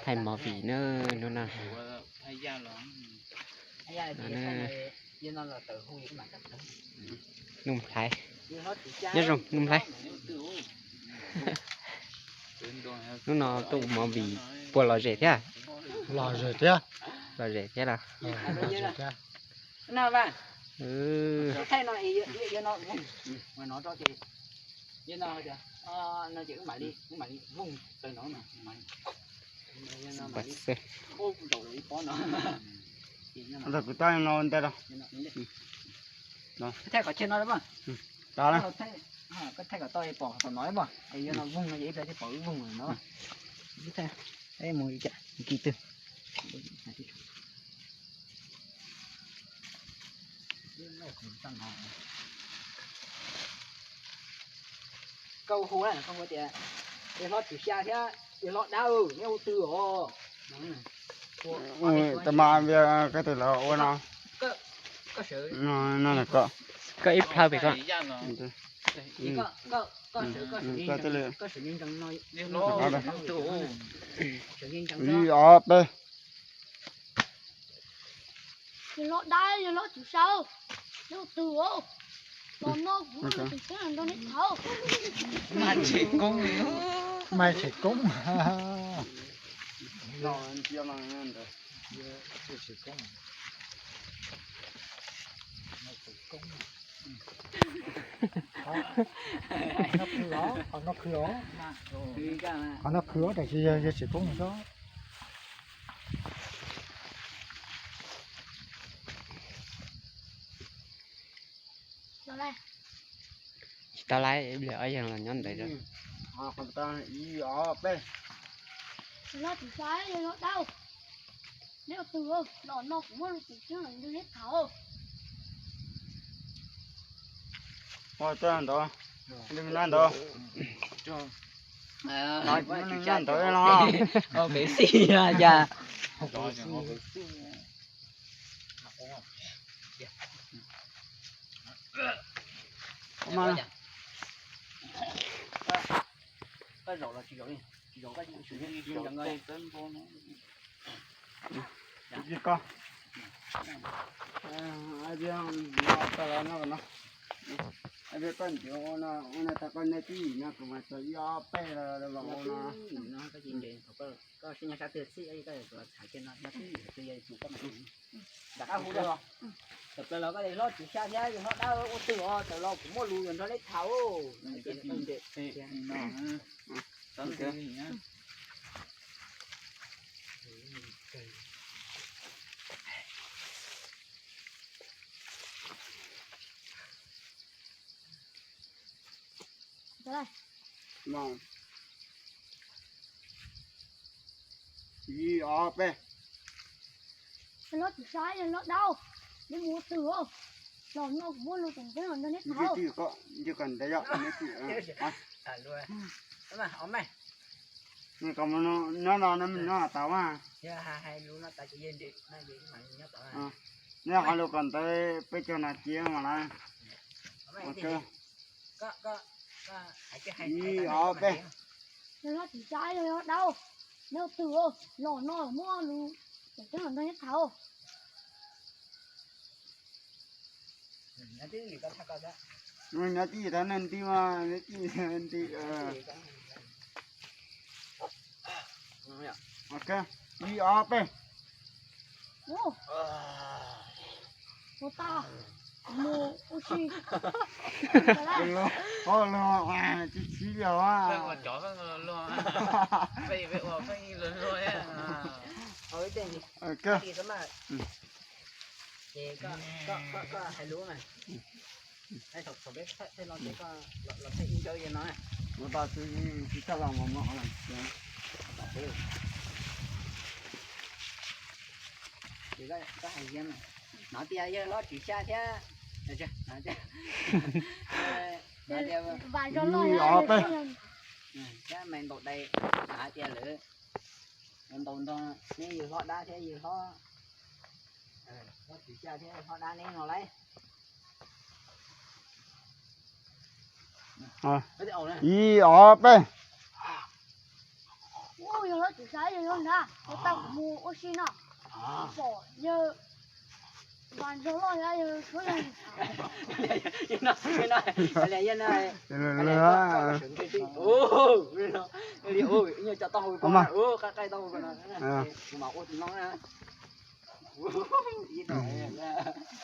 Thaij movie na, hnub no. Nuj Nplhaib, nyob zoo Nuj Nplhaib. Hnub no tuaj ua movie puas lom zem thiab? Lom zem thiab. Lom zem thiab los? Kuv tau no ntej los. Thaij qhov chaw no, koj thaij kom tau pom tom no mas, es yog no voog no ces ib pliag thiaj pom lub voog no. Mus li cas kis twg? Koj hu na, koj hu tias, yawg hlob Tswv Xya thiab yawg hlob Dawb, neb ua twg os? Tag mas koj tus lawv ua no. Koj ib plhaw pem koj. Ib ob peb. Yawg hlob Dawb, yawg hlob Tswv Xya, neb ua twg os? Los no kuv muaj lus tseem ceeb los nrog neb tham. Mas tshem koob. Qhov no khwv os, qhov no khwv os, tab sis yog tshem koob xwb. Tsis tau lawm, ib pliag ob yawg los nyob ntawd. Ib ob peb. Yawg hlob Tswv Xya, yawg hlob Dawb, neb ua twg os? Los no kuv muaj lus tseem ceeb los nrog neb tham. Ua tau ntawd, li ntawd. Ntawd no. Koj zaum los tsis zaum li? Tsis zaum koj tseem ntsees. Koj, koj ntsees ua no tas koj nyob twj ywm no kuv mas txog ib ob peb los ua no. Koj sib nyob sab twg txhij koj los txhais kiag no, nyob twj ywm twb yog tus koj mas. Rov qab hu dua los. Tawm plaws los koj tias hlob Tswv Xya thiab yawg hlob Dawb ua twg os, tawm los kuv muaj lus yuav nrog neb tham. Ib ob peb. Yawg hlob Tswv Xya, yawg hlob Dawb, neb mus ua twg os? Los no kuv muaj lus tseem ceeb los nrog neb tham. Nyob no neb mus nyob tas mas. Neb hais lus kom ntawd peb cov nas cia mas na. Ib ob peb. Yawg hlob Tswv Xya, yawg hlob Dawb, neb ua twg os? Los no muaj lus tseem ceeb los nrog neb tham. Nyob twj ywm thab neeg nti mas nyob twj ywm nti. Ib ob peb. Ua tas, mus ua si. Los, los, tsis txhib li os. Ces koj, koj, koj hais lus mas. Thaum peb thaij los ces koj los thaij ib ncaug yawg no. Ua tas tsis txhob los mos mos. Ces koj hais tias, hnov tias yawg hlob Tswv Xya thiab, hnov tias, hnov tias thiab Maiv Ntaus Dais, hnov tias lawv ntaus nrog neb yawg hlob dab thiab yawg hlob, hlob Tswv Xya thiab hlob dab neb no lauj. Ib ob peb. Tus xav yog yog nrad, yog tau kuv mus ua si no. Pom yawg Vas Ntsog Loj yog yawg suab yawg ntxhais.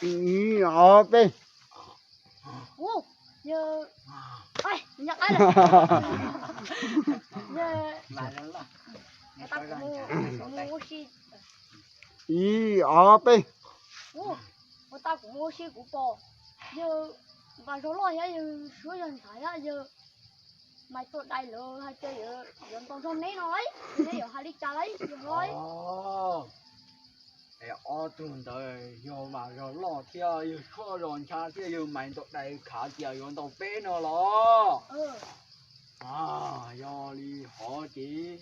Ib ob peb. Ub, yawg, yawg, tau kuv mus ua si. Ib ob peb. Ub, tau kuv mus ua si kuv pom yawg Vas Ntsog Loj thiab yawg suab yawg ntxhais thiab yawg Maiv Tuam Dais lawv hais tias yuav ntaus nrog neb no lauj, neb yuav hais li cas lauj yawg hlob? Es ob tug ntawd yog Vas Ntsog Loj thiab yawg suab zos ncha thiab yawg Maiv Tuam Dais khav tias yuav ntaus peb no los? Yog li hov ces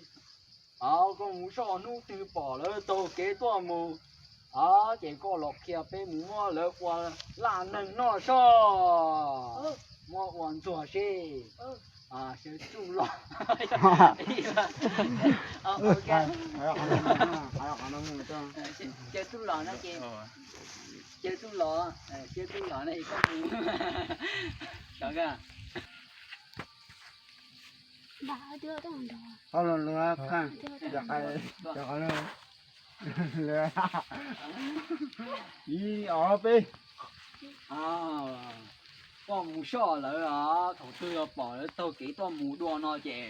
koj mus soj hnub twg pom lawv taug kev tuaj mus, ces koj los qhia peb mus muab lawv ua laj neeg noj soj, muab ua ntxuag seb. Sawv tsuj los, sawv tsuj los no ces, sawv tsuj los, sawv tsuj los no es koj mus. Ib ob peb. Koj mus soj lawv, thaum twg yog pom lawv taug kev tuaj mus dua no ces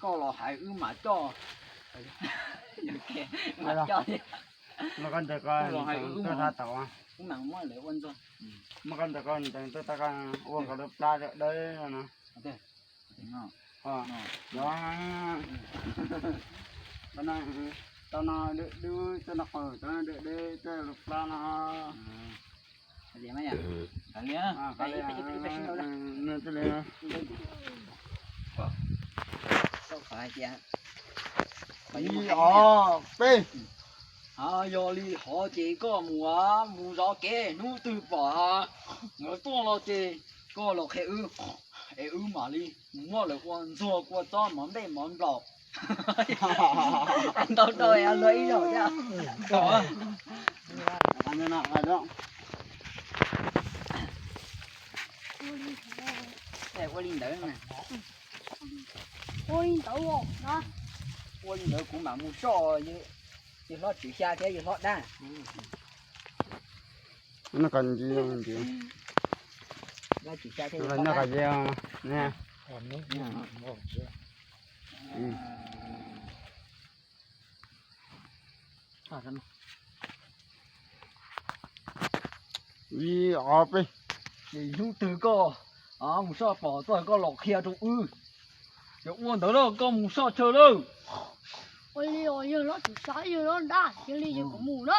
koj los hais wb mam coj. Mam coj, wb mam muab lawv ua ntxuag. Muab koj ntawm koj ntawd tuaj, ua kom lawv plab dawb dawb no. Tau no dawb dub, tau no qaws, tau no dawb dawb, tau no plab no. Ib ob peb. Yog li hov ces koj mus, mus zov kev, hnub twg pom nkawd tuaj los ces koj los qhia wb, es wb mam li mus muab lawv ua ntxuag kua txob mov nplej mov nplaum. Ntau rau luag ib zaug thiab. Ua li ntawd, ua li ntawd, ua li ntawd kuv mam mus soj yawg hlob Tswv Xya thiab yawg hlob Dab. Ib ob peb. Ces hnub twg koj mus soj pom tuaj koj los qhia rau wb. Yog ua ntawd na koj mus soj chaw lawm. Ua li os yawg hlob Tswv Xya, yawg hlob Dab, cia li yawg kuv mus na.